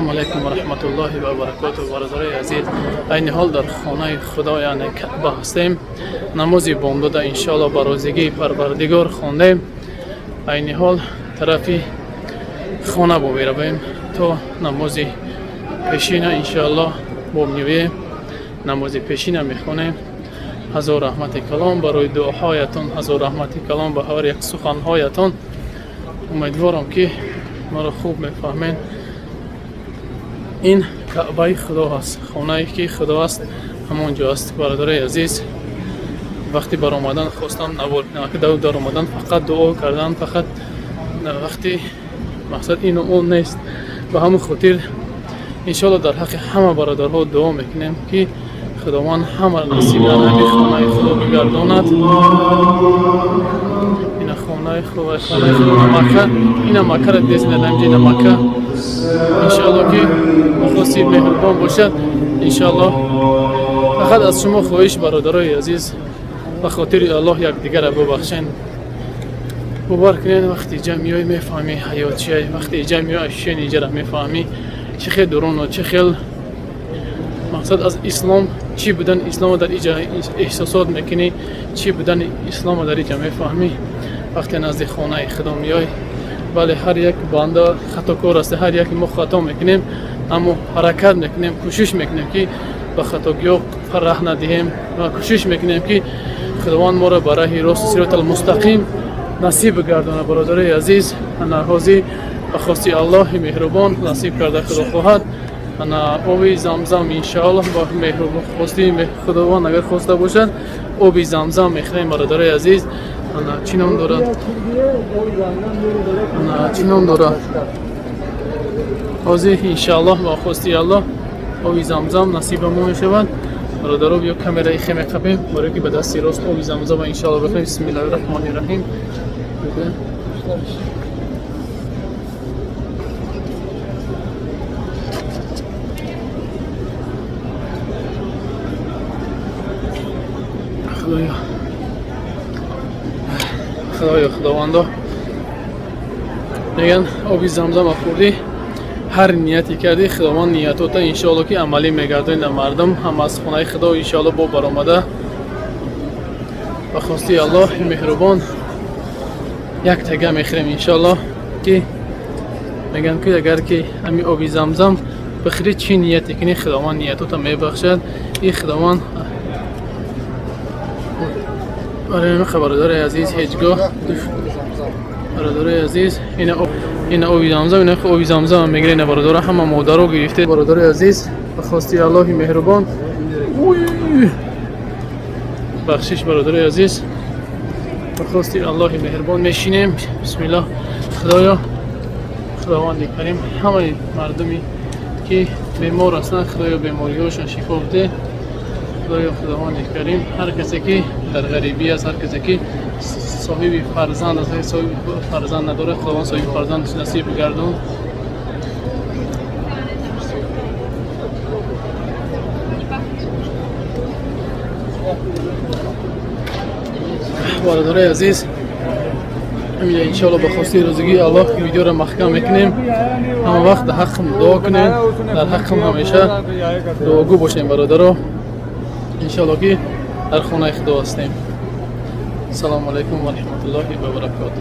Ассалому алайкум ва раҳматуллоҳи ва баракотуҳ. Бародарои азиз, айни ҳол дар хонаи Худо, яъне Каъба ҳастем. Намози бомдода иншоалло ба розигии Парвардигор хондем. Айни ҳол тарафи хона бо меравем то намози пешина иншоалло бо меоем, намози пешина мехонем. Ҳазор раҳмати калом барои дуоҳоятон, ҳазор раҳмати калом ба ҳар як суханҳоятон. Умедворам, ки маро хуб мефаҳмед. Ин Каъбаи Худо аст, хонае ки Худо аст, ҳамон ҷо аст. Бародарои азиз, вақти баромадан хостам навор, даромадан фақат дуо кардан, фақат вақти мақсад ину он нест. Ба ҳамон хотир иншоалло дар ҳаққи ҳама бародарҳо дуо мекунем, ки Худованд ҳамаро насиб дар ҳамин хонаи Худо бигардонад. Ина хонаи Худо, хонаи Худо, Макка, ина Маккара дидесина, ҳамҷа ина Макка. Иншоалло ки мухлиси меҳрубон бошад. Иншоалло фақат аз шумо хоҳиш, бародарои азиз, ба хотири Аллоҳ якдигарро бубахшен. Бовар кунед, вақти иҷа меоӣ, мефаҳмӣ ҳаёт чия. Вақти иҷа меоӣ, ощущение иҷара мефаҳмӣ, чӣ хел дуруно, чӣ хел мақсад аз ислом, чӣ будан исломо дар иҷа эҳсосот мекунӣ, чӣ будани исломо дар иҷа мефаҳмӣ, вақте назди хонаи Худо меоӣ. Бале, ҳар як банда хатокор аст, ҳар яке мо хато мекунем, аммо ҳаракат мекунем, кӯшиш мекунем, ки ба хатогиҳо раҳ надиҳем ва кӯшиш мекунем, ки Худованд моро ба раҳи рост, сироти алмустақим насиб гардонад. Бародарои азиз, ана ҳозир ба хости Аллоҳи меҳрубон насиб карда, Худо хоҳад, ана оби Замзам иншоаллоҳ, ба хости Худованд агар хоста бошад, оби Замзам мехӯрем. Бародарои азиз, ана чӣ ном дорад, ана чӣ ном дорад, ҳозир иншоаллоҳ ба хости Аллоҳ оби Замзам насибамо мешавад. Бародаро, биё, камераи хе меқапем, барое ки ба дасти рост оби Замзама иншоалло бихӯрем. Бисмиллаҳи раҳмони раҳим. Худоё, Худоё, Худовандо, меган оби Замзама хӯрдӣ, ҳар нияте кардӣ, Худованд ниятота иншоалло ки амалӣ мегардонад. Мардум ҳам аз хонаи Худо иншоалло бо баромада, ба хости Аллоҳи меҳрубон як тага мехӯрем иншоалло, ки мегӯянд ки агар ки ҳами оби Замзам бихӯрӣ, чӣ нияте кунӣ, Худованд ниятота мебахшад. И Худованд барои ҳамин, бародари азиз, ҳеҷ гоҳ, бародарои азиз, ина оби Замзам, ина оби Замзам мегиред, ина бародаро, ҳама модаро гирифте. Бародарои азиз, ба хости Аллоҳи меҳрубон, бахшиш, бародарои азиз, ба хости Аллоҳи меҳрубон мешинем. Бисмиллоҳ. Худоё, Худованди карим, ҳамаи мардуме ки бемор ҳастанд, Худоё, бемориҳошон шифо бидеҳ. Худоё, Худованди карим, ҳар касе ки дар ғарибӣ аст, ҳар касе ки соҳиби фарзанд аст, соҳиби фарзанд надорад, Худованд соҳиби фарзанд насиб бигардон. Бародарои азиз, ҳамина иншоалло ба хости розигии Аллоҳ видеоро маҳкам мекунем. Ҳама вақт дар ҳаққам дуо кунем, дар ҳаққам ҳамеша дуогӯ бошем. Бародаро, иншоалло ки дар хонаи Худо ҳастем. Ассалому алайкум ва раҳматуллоҳи ва баракотуҳ.